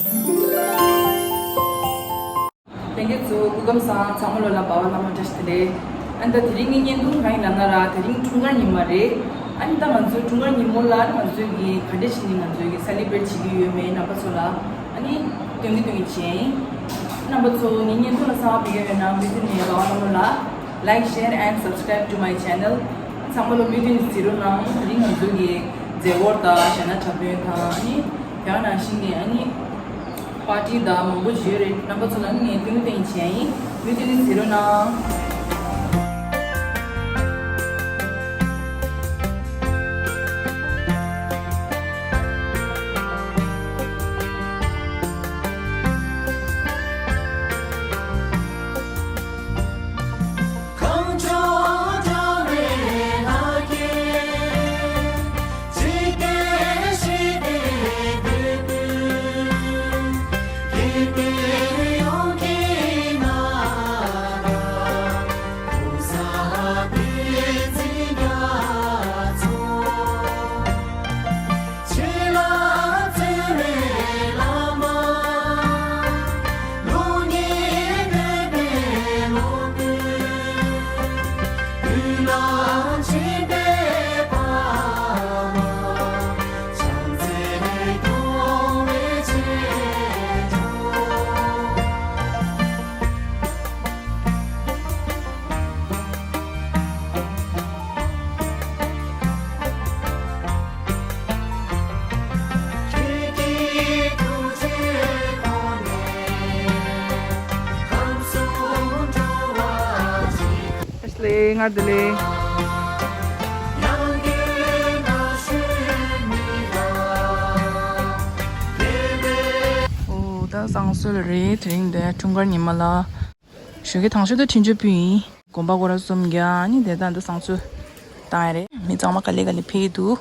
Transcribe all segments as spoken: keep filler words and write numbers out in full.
ལྷན་རྒྱས་ཚོ་སྐུ་ཁམས་བཟང་། ཚང་མ་ལོ་ལ་འབའ་བ་ལྷ་མོ་བཀྲ་ཤིས་བདེ་ལེགས། ཨ་ནི་ད་དེ་རིང་ངའི་བརྙན་ཐུང་གང་ཡིན་ལབ་ན་ར། དེ་རིང་འཁྲུངས་སྐར་ཉིན་མོ་རེད། ཨ་ནི་ད་ང་ཚོའི་འཁྲུངས་སྐར་ཉིན་མོ་ལ་ང་ཚོས་ཀྱི་ག་འདྲ་ཞིག་ནི་ང་ཚོས་ཀྱི་སེ་ལི་བྷི་རེཊ་བྱེད་ཀྱི་ཡོད་མེད་རྣམ་པ་ཚོ་ལ་ཨ་ནི་སྟོན་གི་སྟོན་གི་བྱས་ཡིན། རྣམ་པ་ཚོ་ངའི་བརྙན་ཐུང་ལ་གསར་པ་ཕེབས་ཀྱི་ཡོད་ན་བི་ཟི་ནས་འབའ་བ་ལྷ་མོ་ལ། Like, share and subscribe to my channel. ཚང་མ་ལོ་མུ་མཐུད་ནས་གཟིགས་རོགས་གནང་། དེ་རིང་ང་ཚོའི་གི་མཛད་སྒོ་དང་གཞས་སྣ་འཁྲབ་སྟོན་དང་ཨ་ནི་དེ་ག་ནང་བཞིན་གྱི་ཨ་ནི་པར་ཊི་དང་མང་པོ་ཞིག་ཡོད་རེད། རྣམ་པ་ཚོ་ལ་ནི་ངས་སྟོན་གི་སྟོན་གི་བྱས་ཡིན། མུ་མཐུད་ནས་གཟིགས་རོགས་གནང་། ཨེ་ཤི་ལི། སྔར་དུ་ལེ། ཨོ་ད་བསང་གསོལ་རེད། དེ་རིང་འདི་འཁྲུངས་སྐར་ཉིན་མོ་ལ། ཞོགས་ཀས་དང་ཤོས་དུ་འཕྲིན་བཅོལ་ཕུལ་ཡིན། གོམ་པ་སྐོར་ར་གསུམ་རྒྱག་ནི་དེ་ད་འདི་བསང་གསོལ་བཏང་ཡ་རེད། མི་ཚང་མ་ག་ལེ་ག་ལེ་ཕེབས་འདུག་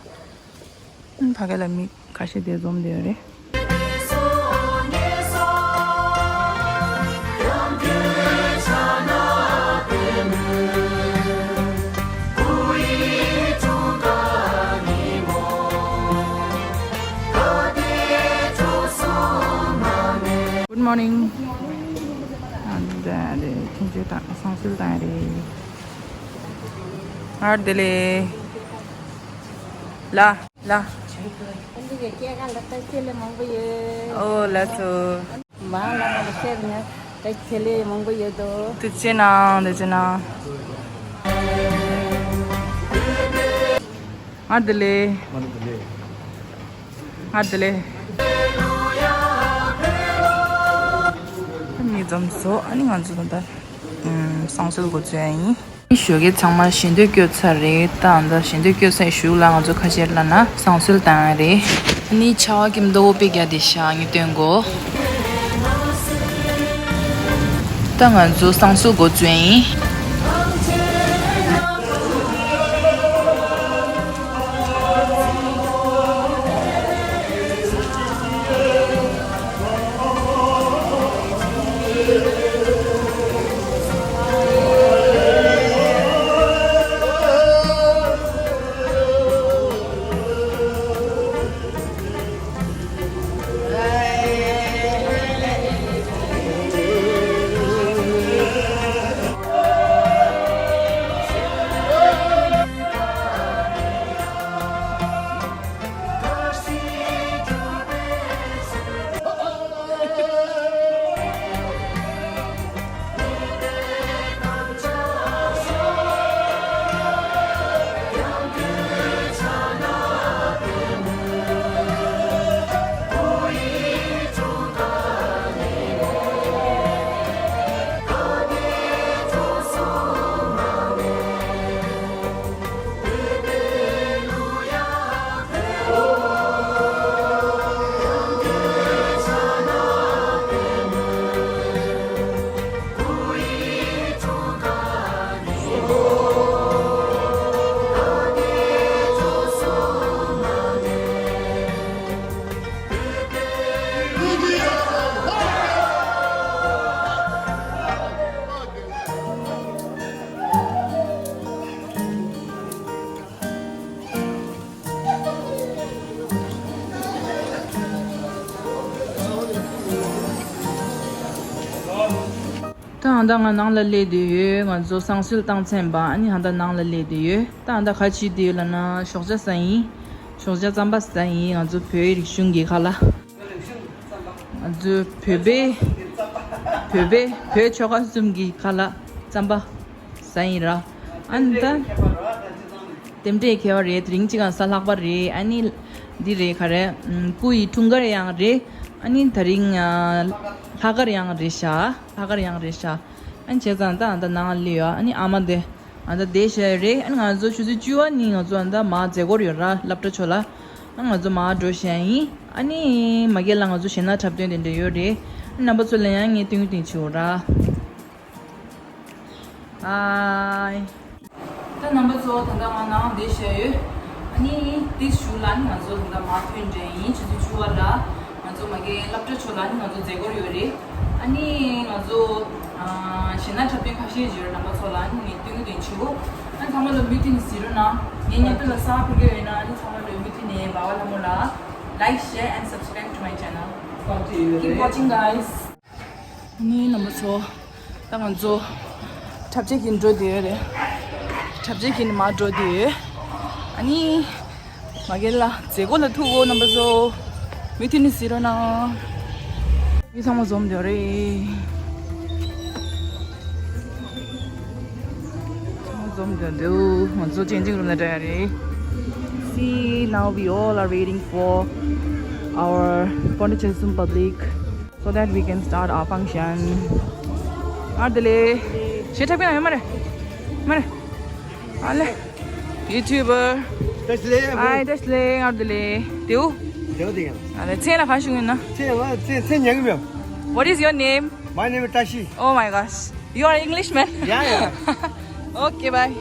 ཕ་གི་ལ་མི་ཁ་ཤས་དེ་འཛོམས་བསྡད་ཡོད་རེད། Good morning. ཨ་འདི་འདི་ཁྱིམ་ཆས་དང་བསང་གསོལ་བཏང་རེད། སྔར་དེ་ལས་ལ་ལ། འདི་གི་སྐྱེས་སྐར་ལ་བཀྲ་ཤིས་བདེ་ལེགས་མང་པོ་ཡོད། ཨོ་ལགས་སོ། མ་ལ་མ་ལ་བཤད་ན་བཀྲ་ཤིས་བདེ་ལེགས་མང་པོ་ཡོད་དོ། ཐུགས་རྗེ་གནང་། ཐུགས་རྗེ་གནང་། སྔར་དེ་ལས། སྔར་དེ་ལས། མི་འཛོམས་སོང་། ཨ་ནི་ང་ཚོ་ད་ལྟ་བསང་གསོལ་འགོ་འཛུགས་ཡ་ཡིན། ཞོགས་ཀས་ཚང་མ་ཞལ་འདོན་བསྐྱོད་ཚར་རེད། ད་ད་ཞལ་འདོན་བསྐྱོད་ཚར་གཞུག་ལ་ང་ཚོ་ཁ་ཤས་ལ་ན་བསང་གསོལ་བཏང་ཡ་རེད། ཨ་ནི་ཆར་པ་ཀིམ་རྡོ་བོ་དཔེ་རྒྱག་བསྡད་ཤག་ངས་སྟོན་གོ། ད་ང་ཚོ་བསང་གསོལ་འགོ་འཛུགས་ཡིན། ད་ང་ནང་ལ་སླེབས་བསྡད་ཡོད། ང་ཚོ་བསང་གསོལ་བཏང་ཚར་བ། ཨ་ནི་ད་ནང་ལ་སླེབས་བསྡད་ཡོད། ད་ད་ག་ཅི་བྱེད་བསྡད་ཡོད་ལབ་ན་ཞོགས་ཇ་ཟ་ཡིན། ཞོགས་ཇ་རྩམ་པ་ཟ་ཡིན། ང་ཚོ་བོད་རིག་གཞུང་གི་ཁ་ལག་ང་ཚོ་བོད་པའི་བོད་པའི་བོད་ཆོལ་ཁ་གསུམ་གྱི་ཁ་ལག་རྩམ་པ་ཟ་ཡིན་ར། ཨ་ནི་ད་རྟེན་འབྲེལ་ཁྱད་པར་རེད། དེ་རིང་གཅིག་ག་ས་ལྷག་པ་རེད། ཨ་ནི་འདི་རེད། ག་རེ། སྐུ་ཡི་འཁྲུངས་སྐར་ཡང་རེད། ཨ་ནི་ད་རིང་ལྷག་དཀར་ཡང་རེད་ཤག་ལྷག་དཀར་ཡང་རེད་ཤག་ཨ་ནི་བྱས་ཙང་ད་ད་ནང་ལ་ཡོད། ཨ་ནི་ཨ་མ་དེ། ཨ་ད་བསྡད་བཞག་ཡོད་རེད། ཨ་ནི་ང་ཚོ་ཆུ་ཚོད་བཅུ་པ་ནི་ང་ཚོ་ཨ་ད་མར་མཛད་སྒོ་ཡོད་ར། སློབ་གྲྭ་ཕྱོགས་ལ། ཨ་ང་ཚོ་མར་འགྲོ་བཞག་ཡིན། ཨ་ནི་མ་གི་ལ་ང་ཚོ་གཞས་སྣ་འཁྲབ་སྟོན་དེ་འདྲ་ཡོད་རེད། ཨ་རྣམ་པ་ཚོ་ལ་ཡང་ངས་སྟོན་སྟོན་བྱེད་འོ་ར། ཨའི། ད་རྣམ་པ་ཚོ་ད་ལྟ་ང་ནང་བསྡད་བཞག་ཡོད། ཨ་ནི་དེ་གཞུག་ལ་ནི་ང་ཚོ་ད་ལྟ་མར་ཐོན་འདྲ་ཡིན། ཆུ་ཚོད་བཅུ་པ་ལ། ང་ཚོ་མ་གི་སློབ་གྲྭ་ཕྱོགས་ལ་ནི་ང་ཚོ་མཛད་སྒོ་ཡོད་རེད། ཨ་ནི་ང་ཚོ་གཞས་སྣ་འཁྲབ་སྟོན་ཁ་ཤས་ཡོད་རེད། རྣམ་པ་ཚོ་ལ་ནི་ངས་སྟོན་གྱི་དོན་ཆེ་བོ། ཨ་ནི་ཚང་མ་ལ་མུ་མཐུད་ནས་གཟིགས་རོགས་གནང་། ངའི་བརྙན་ཐུང་ལ་གསར་པ་ཕེབས་ཀྱི་ཡོད་ན་ཨ་ནི་ཚང་མ་ལ་མུ་མཐུད་ནས་འབའ་བ་ལྷ་མོ་ལ་like, share and subscribe to my channel. Keep watching, guys. ནི་རྣམ་པ་ཚོ། ད་ང་ཚོ་འཁྲབ་ཆས་གྱོན་འགྲོ་བསྡད་ཡོད་རེད། འཁྲབ་ཆས་གྱོན་མར་འགྲོ་བསྡད་ཡོད། ཨ་ནི་མ་གི་ལ་མཛད་སྒོ་ལ་ཐུག་གོ། རྣམ་པ་ཚོ་མུ་མཐུད་ནས་གཟིགས་རོགས་གནང་། མི་ཚང་མ་འཛོམས་བསྡད་རེད། ཚང་མ་འཛོམས་བསྡད་འདུག་ང་ཚོ་changing room ལ་འགྲོ་ཡ་རེད། See, now we all are waiting for our Pondicherry Zoom public. So that we can start our function. ཨར་དེ་ལེ། ཞེ་ཁྲབ་ཀྱི་ན་ཡོད་མ་རེད། མ་རེད། ཨ་ལེ། YouTuber. ཏེ་སི་ལེ། ཨའི་ཏེ་སི་ལེ། ཨར་དེ་ལེ། དེའུ། དེའུ་དེ་ཡང་། ཨ་ལེ་ཚེ་ལ་ཕ་ཤུང་ཡིན་ན། ཚེ་ལ་ཚེ་ཚེ་ཉག་གི་མེད། What is your name? My name is Tashi. Oh my gosh. You are Englishman? Yeah, yeah. Okay, bye.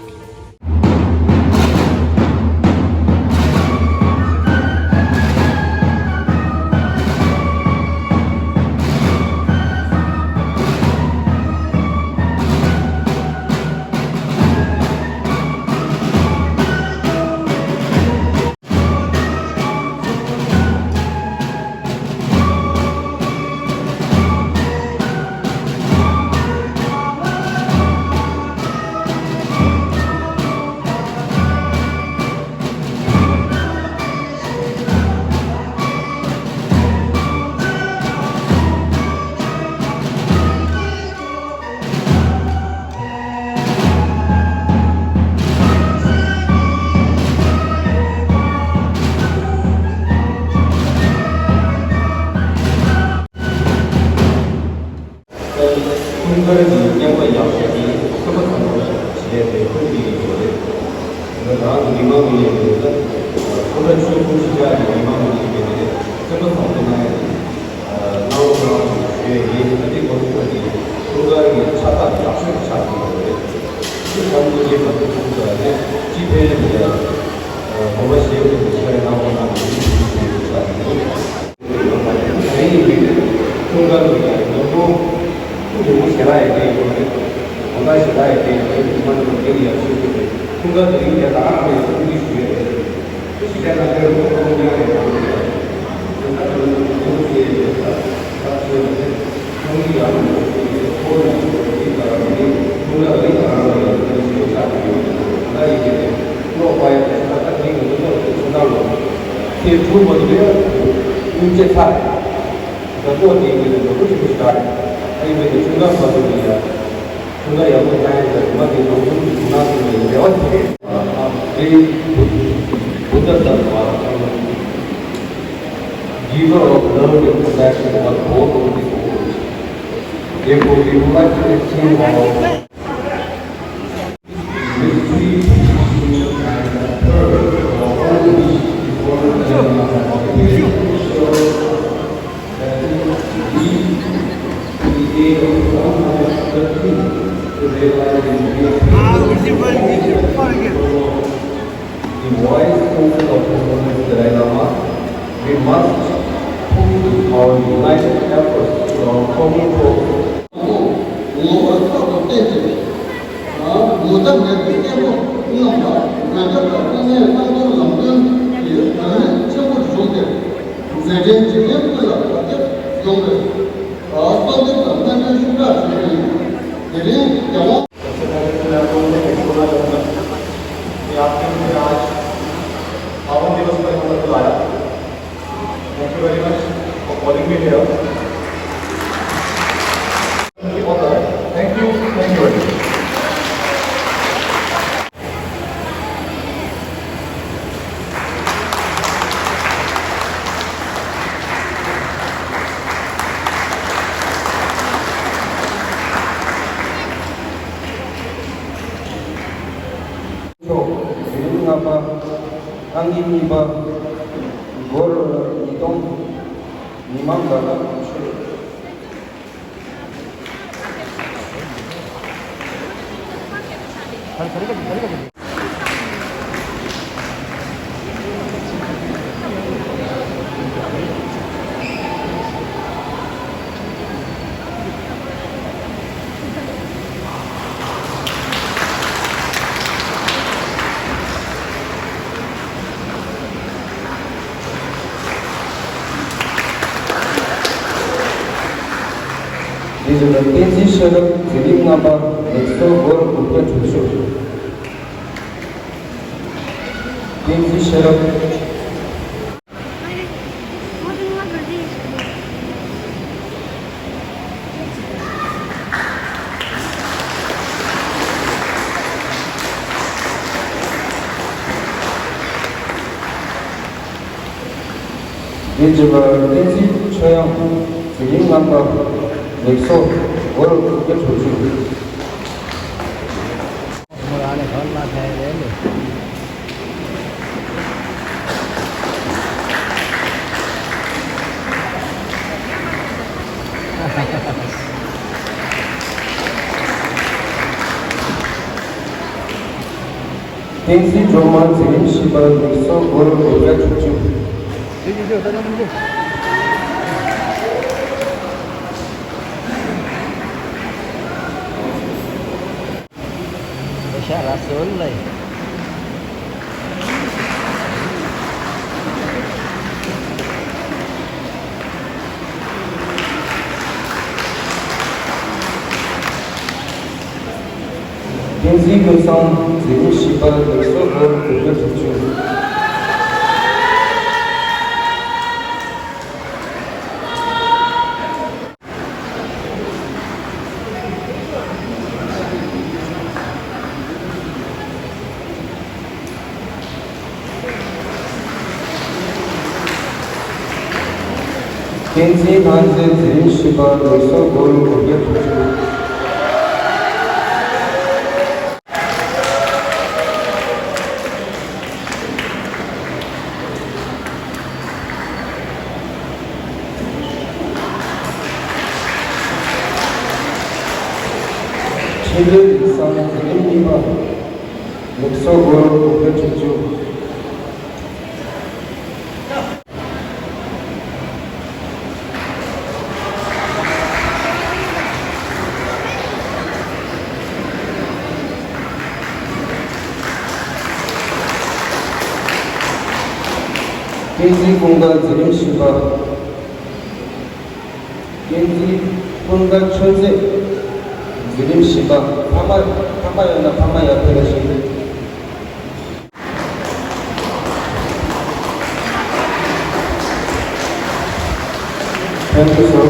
ཁུངས་དཀར་གྱི་བསྙེན་པ་ཡག་ཤོས་དེ་སེམས་པ་ཐང་པོ་ཞིག་བྱས་ཏེ་ཁུངས་དེ་ཡིན་དགོས་རེད། ང་རང་གི་མི་མང་མི་ཡིན་པས་ན། ཁོང་ཁྲ་ཆོས་ཕུང་ཞིག་ཆགས་ཀྱི་མི་མང་མི་ཡིན་པས་ནི་སེམས་པ་ཐང་པོ་གནང་ཡ་དེ། སྣང་བ་སྣང་བ་ཞིག་ཞུ་ཡ་ཡིན། ད་ལྟའི་གོ་སྐབས་འདི་ཁུངས་དཀར་གྱི་ཕྱག་རྟགས་ཡག་ཤོས་ཆགས་ཀྱི་ཡོད་རེད། ཅི་ཁམས་ཀྱི་མ་ཐུབ་ཐུབ་ཀ་ནས་སྤྱི་ཕན་ལ་ཡ་དགོངས་པ་བཞེས་ཡོད་པའི་ཆ་རེ་གནང་བ་གནང་གི་ཡིན་ཞེས་ཆགས་ཀྱི་ཡོད། ཁྱུང་དཀར་གྱི་ཡང་ཉོན་མོངས་ཀུན་ཉོན་མོངས་ཞེ་དྲག་ཡོད་པའི་ཡོད་རེད། གོང་ཁ་ཞེ་དྲག་ཡོད་པའི་ཡོད་རེད། མ་འདྲ་བ་དེ་ཡང་ཤེས་དགོས་རེད། ཁྱུང་དཀར་དེ་རིང་དེ་ད་རང་རེད་ཐུགས་རྗེ་ཞུ་ཡ་རེད། ཞེ་དྲག་ན་དེར་ཁོང་ཁོང་ཉག་རེད་ཡང་རེད། ཁྱུང་དཀར་དེ་རིང་ཁོང་ཁོང་ཞེས་ཡོད་རེད། ད་ད་ཞེས་ཡོད་རེད། ཁོང་གིས་ཡང་ཁོང་ཁོང་ཞེས་ཡོད་རེད། ཁོང་ལ་ཁྱུང་དཀར་དེ་རིང་ད་རང་རེད་ཐུགས་རྗེ་ཞུ་ཡ་རེད། ད་ཡིན་གྱི་རེད། ཀློག་པ་ཡ་དེ་ད་ད་དེ་རིང་གི་ཀློག་དེ་ཁྱུང་དཀར་ལོ། ཁྱེད་ཁྱུང་མ་དུ་རེད། དབུགས་ཆད་ཚར་རེད། དགའ་ཕྱོགས་དེའི་ངོས་ནས་ནོར་བུ་ཆེན་པོ་ཞིག་རེད། ཨ་ཡིན་པས་ནི་ཁྱུང་དཀར་མ་ཐུབ་ནས་ཡ། ཁྱུང་དཀར་ཡག་པོ་ཆགས་ཡ་ཟེར་མ་དེ་ནོར་བུ་ཆུང་ཆུང་ན་ཐུབ་ནས་འབྲེལ་བ་ཞིག་རེད། དེ་བུ་ད་ལྟ་བ་Giver of love and compassion was born on this earth. Therefore, we would like to extend our The wise counsel of His Holiness Dalai Lama, we must put our united efforts to our common cause. ངོ་བོ་རྟག་ཏུ་བརྟན་ཅིང་། ངོ་ཚ་མེད་པའི་གཉེན་པོ་རྣམས་ལ་འོས་འདེམས་དང་དཀའ་ངལ་སྣ་ཚོགས་ལམ་སྟོན་གྱི་ནང་མི་ཆེན་པོར་བཞུགས་ཏེ། མཛད་འཕྲིན་འཇིག་རྟེན་ཀུན་ལ་བག་ཕེབས་ཡོང་བའི་བསོད་བདེ་དང་སྨོན་འདུན་ཤུགས་དྲག་ཞུ་རྒྱུ་ཡིན། ये भी क्या हुआ? सबसे पहले तो मैं आपको उनके टेक्स्ट बोलना चाहूँगा कि आपने मुझे आज पावन दिवस पर यहाँ पर बुलाया। Thank you very much for calling me here. Thank you, thank you very much. མཆོག་འཛིན་རིམ་ལྔ་པ། ཨང་ཀི་གཉིས་པ། སྒོར་ཉིས་སྟོང་མི་མང་ལ་ལམ་ཞུ། དེ་བཞིན་དུ་བསྟན་འཛིན་ཤེས་རབ་འཛིན་རིམ་ལྔ་པ། ལེགས་སོ་སྒོར་དགུ་བརྒྱ་དྲུག་ཅུ། བསྟན་འཛིན་ཤེས་རབ། དེ་རྗེས་ལ་བསྟན་འཛིན་ཆོས་དབྱངས་འཛིན་རིམ་ལྔ་པ། ལེགས་སོ་སྒོར་དགུ་བརྒྱ་དྲུག་ཅུ། བསྟན་འཛིན་སྒྲོལ་མ་འཛིན་རིམ་བཞི་པ། ལེགས་སོ་སྒོར་དགུ་བརྒྱ་དྲུག་ཅུ། ཤ་ར་སོལ་ལེ། བསྟན་འཛིན་ཀུན་བཟང་འཛིན་རིམ་བཞི་པ། ལེགས་སོ་སྒོར་དགུ་བརྒྱ་དྲུག་ཅུ། བསྟན་འཛིན་ལྷ་མཛེས་འཛིན་རིམ་བཞི་པ། ལེགས་སོ་སྒོར་དགུ་བརྒྱ་དྲུག་ཅུ། འཕྲིན་ལས་རིག་བཟང་འཛིན་རིམ་གཉིས་པ། ལེགས་སོ་སྒོར་དགུ་བརྒྱ་དྲུག་ཅུ། བསྟན་འཛིན་ཀུན་དགའ་འཛིན་རིམ་བཞི་པ། བསྟན་འཛིན་ཀུན་དགའ་ཆོས་མཛད་འཛིན་རིམ་བཞི་པ། ཕ་མ་ཕ་མ་ཡོད་ན་ཕ་མ་ཡར་ཕེབས་རོགས་ཞུ། Thank you, sir.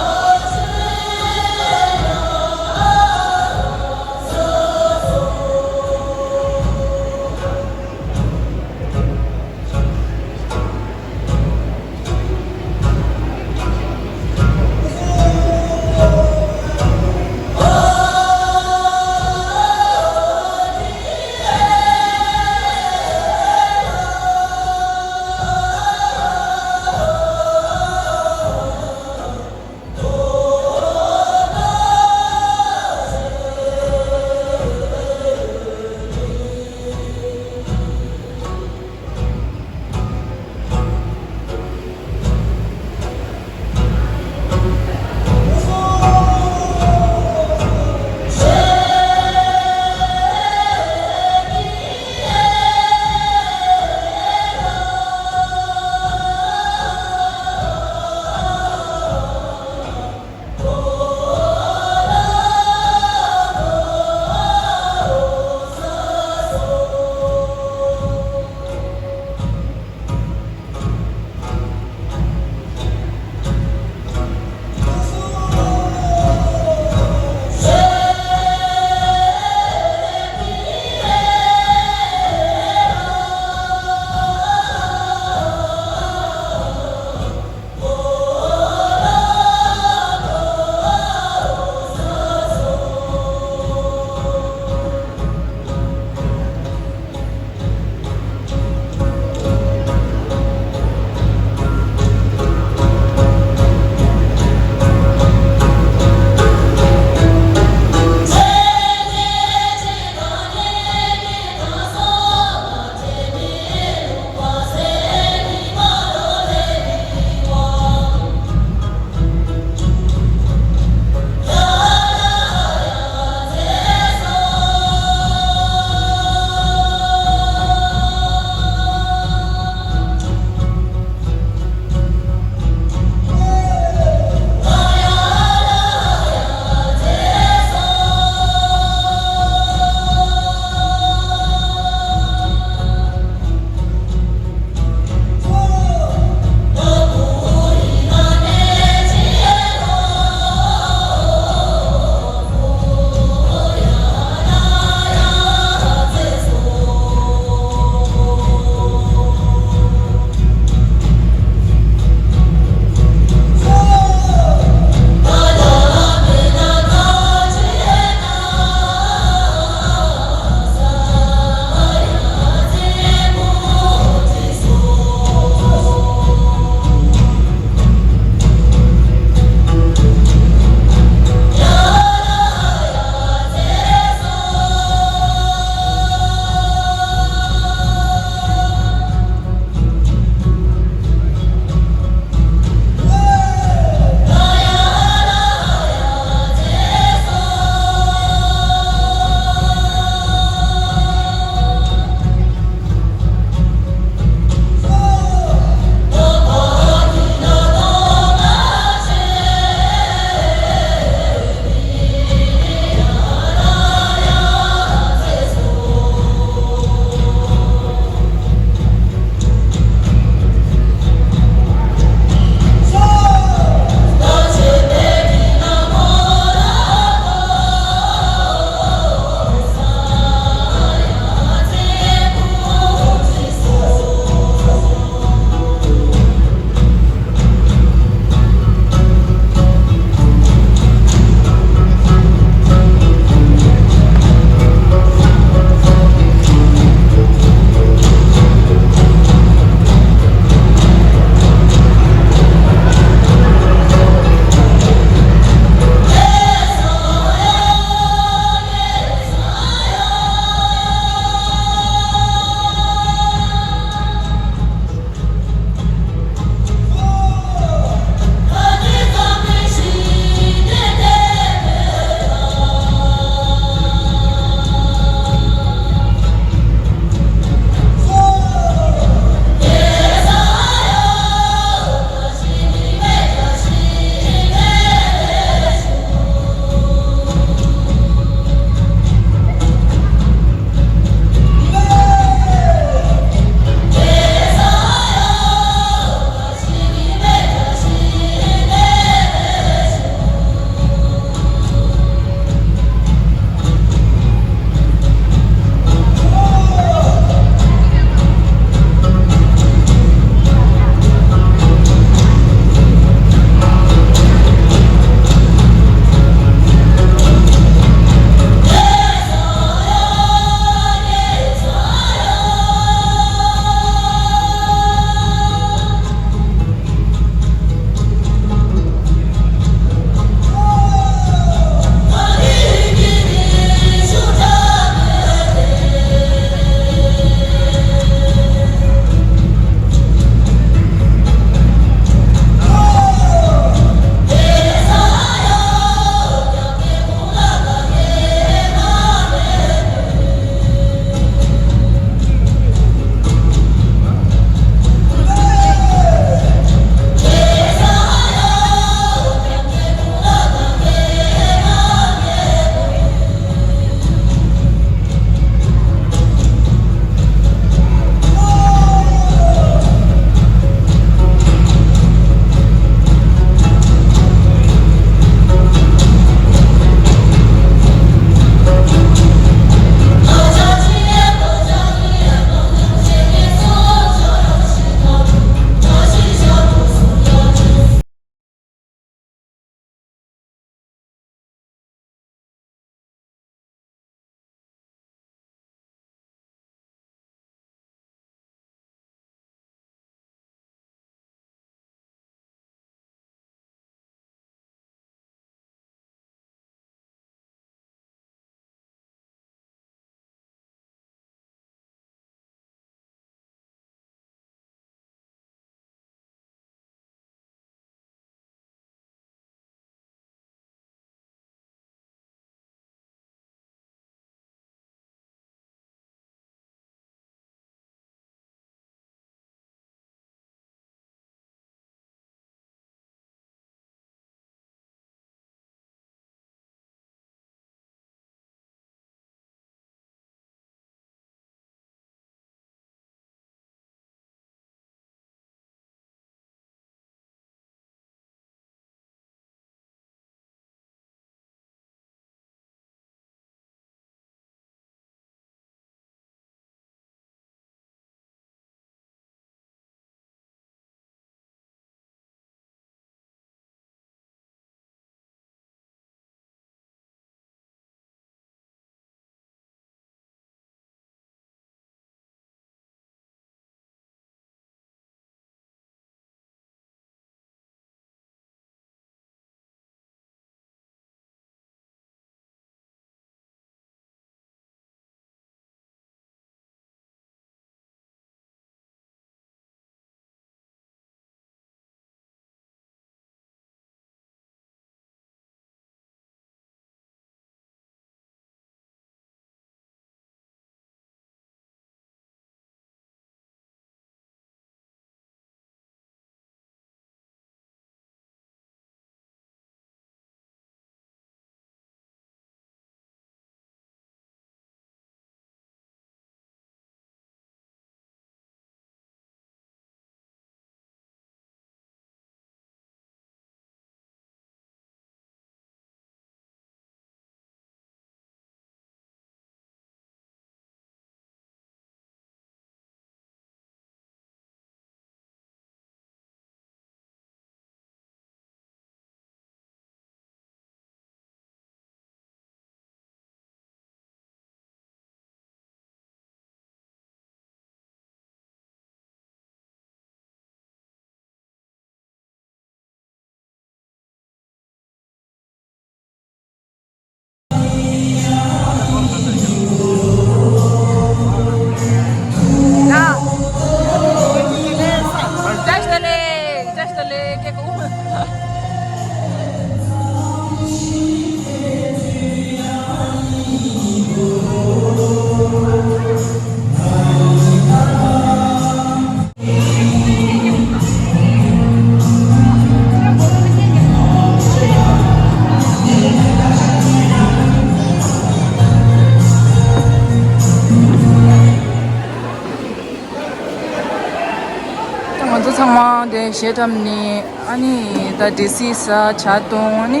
གཞས་འཁྲབ་ནས་ཨ་ནི་ད་འབྲས་སིལ་ཟ་ཇ་བཏུང་ཨ་ནི་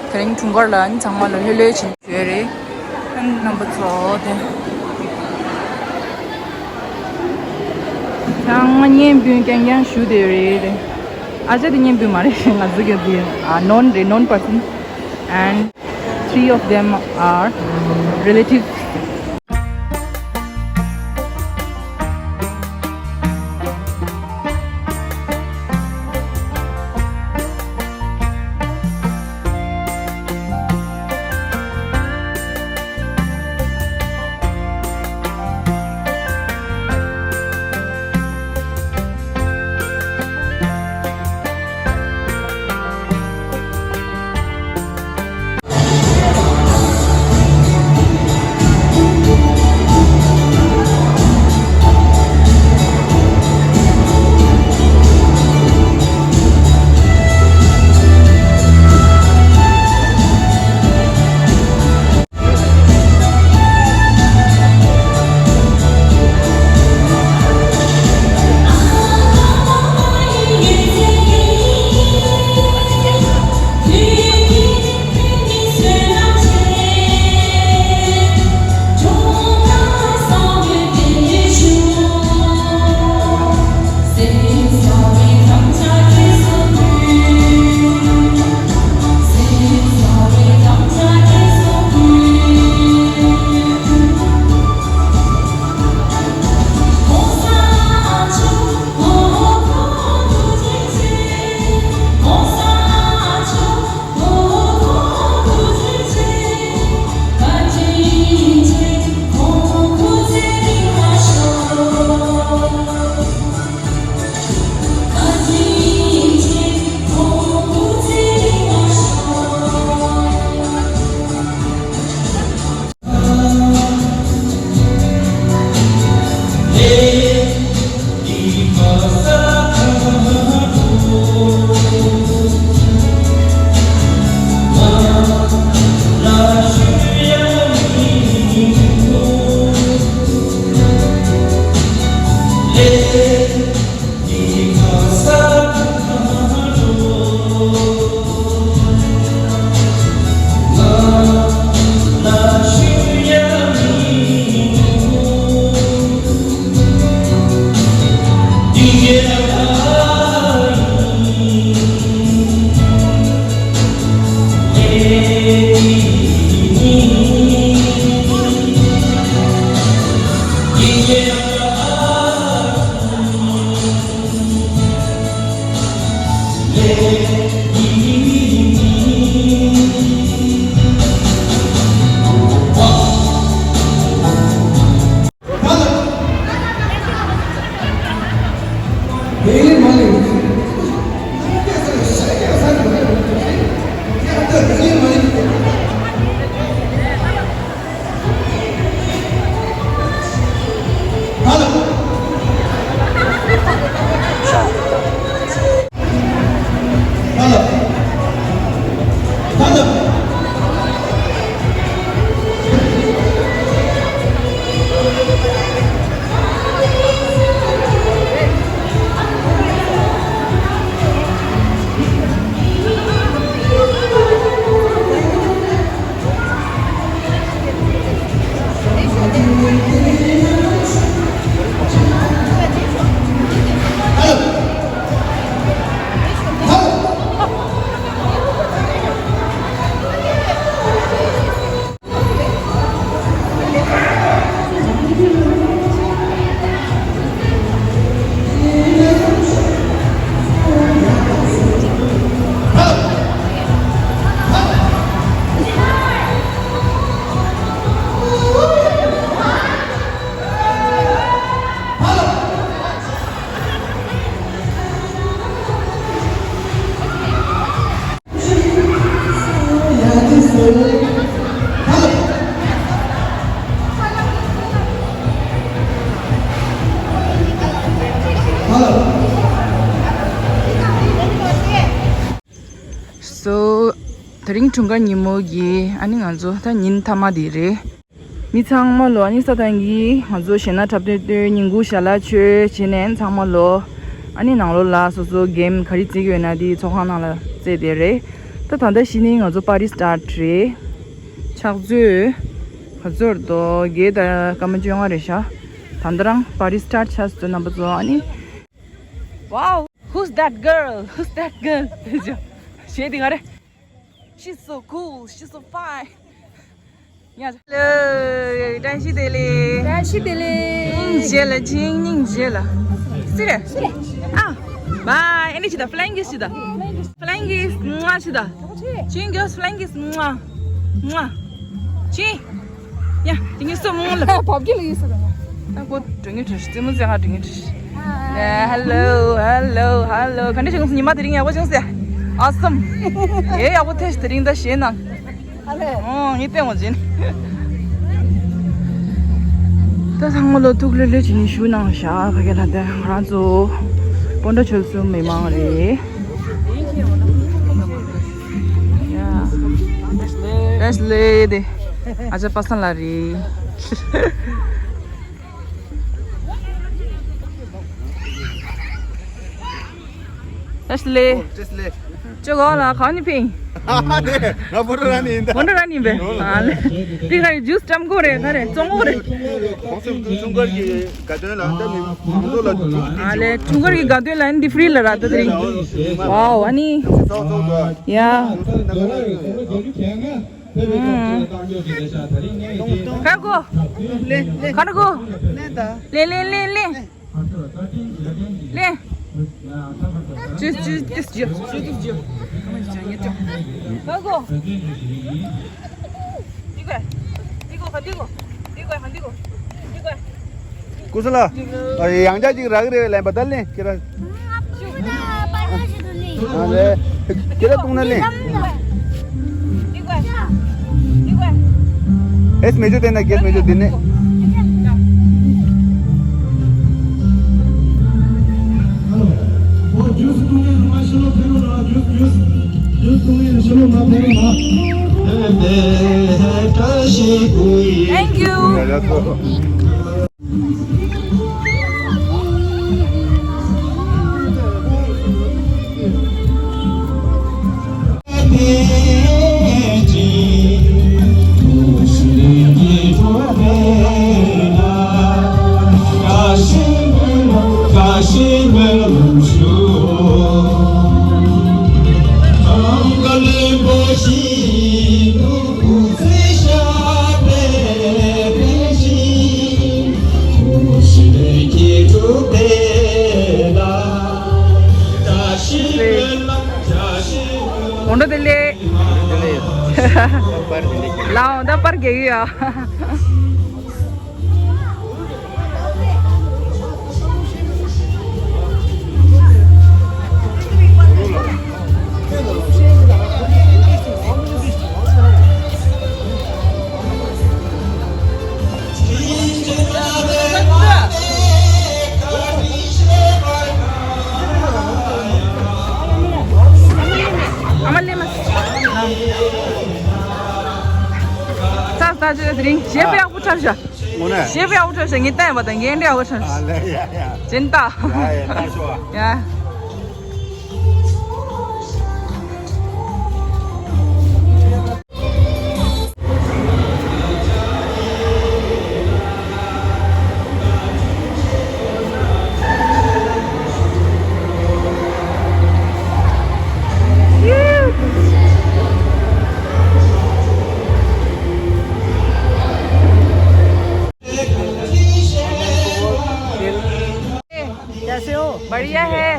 དེ་རིང་འཁྲུངས་སྐར་ལ་ཨ་ནི་ཚང་མ་ལ་ལྷོད་ལྷོད་བྱེད་ཡོད་རེད། ཨ་ནི་རྣམ་པ་ཚོ་དེ་ཡང་ང་བརྙན་འབུལ་རྐྱང་རྐྱང་ཞུ་བསྡད་རེད། ཨ་ཅག་དེ་བརྙན་འབུལ་མ་རེད། ང་ཚོ་གི་དེ་ཨ་ནོན་རེད། ནོན་པར་སན་and three of them are relatives. So དེ་རིང་འཁྲུངས་སྐར་ཉིན་མོ་གི་ཨ་ནི་ང་ཚོ་ད་ཉིན་མཐའ་མ་དེ་རེད། མི་ཚང་མ་ལོ་ཨ་ནི་ས་ཐང་གི་ང་ཚོ་གཞས་སྣ་འཁྲབ་སྟོན་སྟོན་ཉིན་གུང་ཞལ་ལག་མཆོད་བྱས་ནས་ཚང་མ་ལོ་ ཨ་ནི་ནང་ལོགས་ལ་སོ་སོ་གེམ་ག་རེ་རྩེ་གི་ཡོད་ན་དེ་ཚོགས་ཁང་ནང་ལ་རྩེ་བསྡད་རེད། ད་ད་ལྟ་གཞི་ནས་ང་ཚོ་པར་ཊི་སི་ཊར་ཊི་རེད། ཕྱག་མཛོད་ག་ཚོད་འདུག་བརྒྱད་དང་སྐར་མ་བཅོ་ལྔ་རེད་ཤག་ད་ལྟ་རང་པར་ཊི་སི་ཊར་ཊི་ཆགས་སོང་རྣམ་པ་ཚོ། ཨ་ནི། Wow, who's that girl? Who's that girl? དེ་ཅོ། གཞས་དེ་ག་རེ། She's so cool, she's so fine. ཡ། ལོ། བཀྲ་ཤིས་བདེ་ལེགས། བཀྲ་ཤིས་བདེ་ལེགས། སྙིང་རྗེ་ལ་ཅིང་སྙིང་རྗེ་ལ། སི་རེ། སི་རེ། ཨ། བའི། ཨེ་འདྲ་ཅི་ད། ཕི་ལའིང་ཀིས་ཅི་ད། ཕི་ལའིང་ཀིས་མ་ཅི་ད། ཅིང་གི་ཕི་ལའིང་ཀིས་མ། མ། ཅིང་། ཡ། དེ་ངས་སོ་མོ་ལ། བབ་ཀྱི་ལ་ཡིན་ས་དང་། ད་ཁོ་འགྲོ་ངེས་བྲོས་ཤི་རྩེད་མོ་རྩེ་ཧ་འགྲོ་ངེས་བྲོས་ཤི། ཧེ་ལོ་ཧེ་ལོ་ཧེ་ལོ། ག་འདྲ་བྱུང་སོང་ཉི་མ་དེ་རིང་ཡག་པོ་བྱུང་སོང་། Awesome. ཡེ་ཡག་པོ་ཐེ་ཤི་དེ་རིང་ད་གཞས་ནང་། ཨ་ལེ། ཨོ་ངས་བསྟན་འོ་ཅིན། ད་ཚང་མ་ལོ་ཐུགས་ལྷོད་ལྷོད་བྱས་ནས་བཞུགས་གནང་ཤག་ཕ་གི་ལ། ད་ང་རང་ཚོ་སྤོན་ཊ་ཆོལ་གསུམ་མི་མང་རེད། ཡ། བཀྲ་ཤིས་བདེ་ལེགས། ཨ་ཅག་པ་སངས་ལགས་རེད། བཀྲ་ཤིས་བདེ་ལེགས། བཀྲ་ཤིས་བདེ་ལེགས། ཅོ་གོ་ལ་གང་ནས་ཕིང་། ང་བོ་ཏོ་ར་ནི་ཡིན་ད། བོ་ཏོ་ར་ནི་ཡིན་པས། ཨ་ལེ། འདི་ག་རེ་ཇུས་ཀྲམ་གོ་རེད། ག་རེ་བཙོང་གོ་རེད། གོང་སེང་འཁྲུངས་སྐར་གྱི་དགའ་སྟོན་ལ་ད་ནི་མང་ཚོགས་ལ་འཁྲུངས་སྐར་ཨ་ལེ། འཁྲུངས་སྐར་གྱི་དགའ་སྟོན་ལ་ཨ་ནི་འདི་ཧྥི་རི་ལ་ར་ད་དེ་རིང་། ཝའོ། ཨ་ནི། ཡ། ཁ་གོ། ལེ་ལེ། ཁ་གོ། ལེ་ད། ལེ་ལེ་ལེ་ལེ། ལེ། ཅུ་ཅུ་ཏིས་ཅུ། ཅུ་ཏིས་ཅུ། ཁ་གོ། ཏི་གོ། ཏི་གོ་ཁ་ཏི་གོ། ཏི་གོ་ཁ་ཏི་གོ། ཏི་གོ། ཀུ་སུ་ལ། ཡང་ཅག་ཅིག་རག་རེད་ལན་པ་ད་ལེ་ཁྱེད་རང་། ཨ་ལེ། ཁྱེད་རང་གཏོང་ན་ལེ། ཨེས་མེ་ཇོ་དེ་ན་གེས་མེ་ཇོ་དེ་ནས། Thank you. གོང་ཁྲོ་བདེ་ལེགས། ལའོ་ད་པར་རྒྱག་གི་ཡོད། ཨ་མ་ལེ་མ། ཚ་ཚ་ཅི་དེ་རིང་གཞས་དཔེ་ཡག་པོ་འཁྲབ་ཤག་ངོ་ནས། གཞས་དཔེ་ཡག་པོ་འཁྲབ་ཤག་ངས་བལྟས་པ་དང་འགན་འདྲ་ཡག་པོ་འཁྲབ་ཤག་ཨ་ལེ་ཡ་ཡ། ཅན་ཏ། ཡ་ཡ་ད་ཤོ་ཨ། ཡ། कैसे हो? बढ़िया है।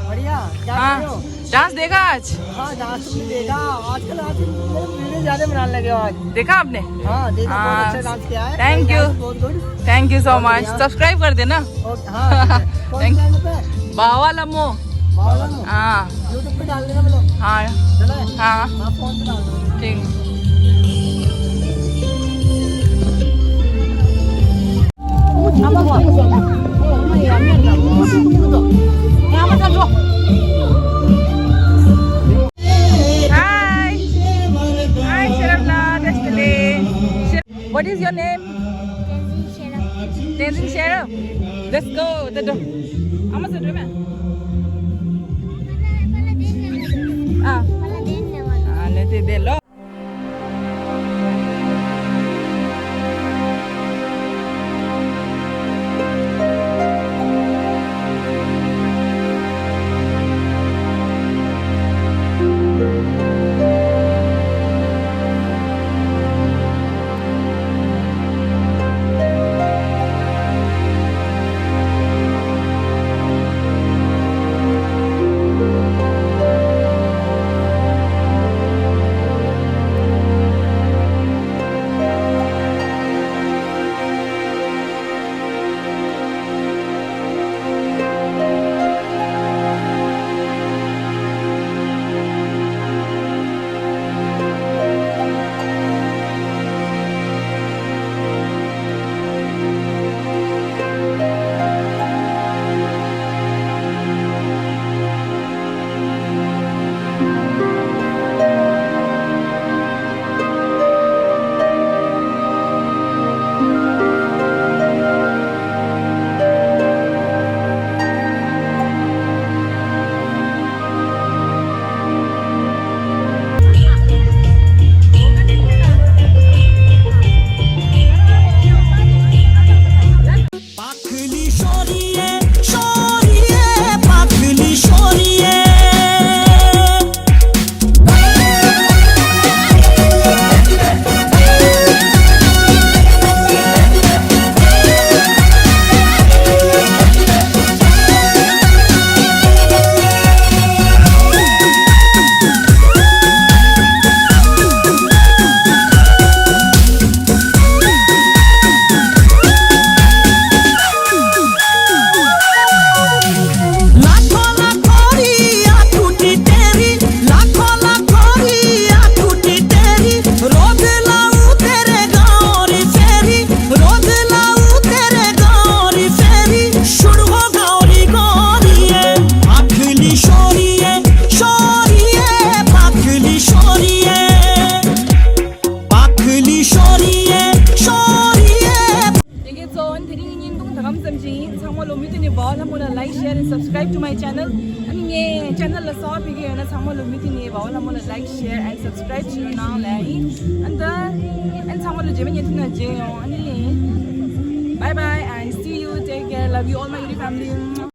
बढ़िया। क्या कर रहे हो? डांस देखा आज? हाँ, डांस तुमने देखा। आजकल आप मेरे वीडियो ज्यादा बनाने लगे हो आज। देखा आपने? हाँ, देखा, बहुत हाँ। अच्छा डांस किया है। Thank you। बहुत good. Thank you so much। बढ़िया। सब्सक्राइब कर देना। ओके, हाँ, ठीक है। कौन सा चैनल पे? बावा लमो। बावा लमो? हाँ। YouTube पे डाल देना ब्लॉग। हाँ। चला है? हाँ। हाँ, फोन पे डाल दो। ठीक। Hi. Hi, Sharafla. What is your name? Tenzin Sharaf. Let's go. The door. Ama sa drum. དེ་དེ་ལོ། ལྷན་རྒྱས་ཚོ། དེ་རིང་གི་བརྙན་ཐུང་ད་གམ་ཙམ་ཞིག་ཡིན། ཚང་མ་ལོ་མུ་མཐུད་ནས་འབའ་བ་ལྷ་མོ་ལ་like, share and subscribe to my channel. ཨ་ནི་ངའི་channel ལ་གསར་པ་ཕེབས་ཀྱི་ཡོད་ན་ཚང་མ་ལོ་མུ་མཐུད་ནས་འབའ་བ་ལྷ་མོ་ལ་like, share and subscribe བྱེད་རོགས་གནང་ལབ་ཡིན། ཨ་ནི་ད་ཨ་ནི་ཚང་མ་ལོ་རྗེས་མའི་བརྙན་ཐུང་ནང་མཇལ་ཡོང་། ཨ་ནི་bye bye and see you, take care, love you all my YouTube family.